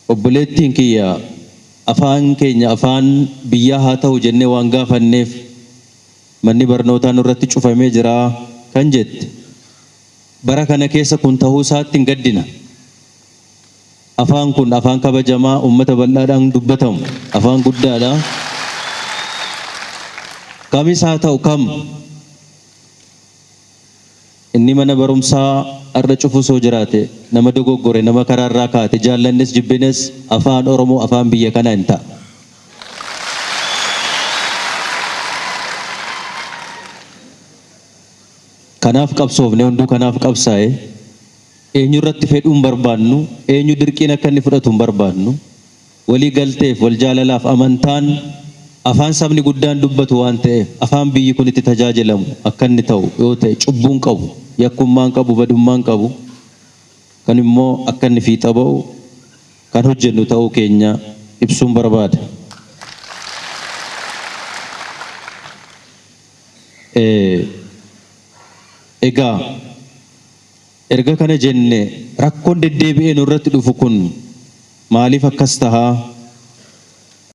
Obboleettiin kiyya afaan keenya afaan biyyaa haa ta'u jennee waan gaafanneef manni barnootaa nurratti cufamee jira kan jette. Bara kana keessa kun ta'uu isaatti hin gaddina. Afaan kun afaan kabajamaa uummata bal'aadhaan dubbatamu afaan guddaadha. Kamis haa ta'u kam inni mana barumsaa har'a cufu soo jiraate nama dogoggore nama karaarraa kaate jaallannes jibbines afaan Oromoo afaan biyya kanaa hin ta'a. Kanaaf qabsoofne hunduu kanaaf qabsaa'e eenyurratti fedhuu hin barbaannu eenyu dirqiin akka inni fudhatu hin barbaannu walii galteef wal jaalalaaf amantaan afaan sabni guddaan dubbatu waan ta'eef afaan biyyi kun itti tajaajilamu akka inni ta'u yoo ta'e cubbuun qabu yakkummaan qabu badummaan qabu kan immoo akka inni fiixa ba'u kan hojjennu ta'uu keenya ibsuun barbaada. Egaa erga kana jenne rakkoon deddeebi'ee nurratti dhufu kun maaliif akkas tahaa?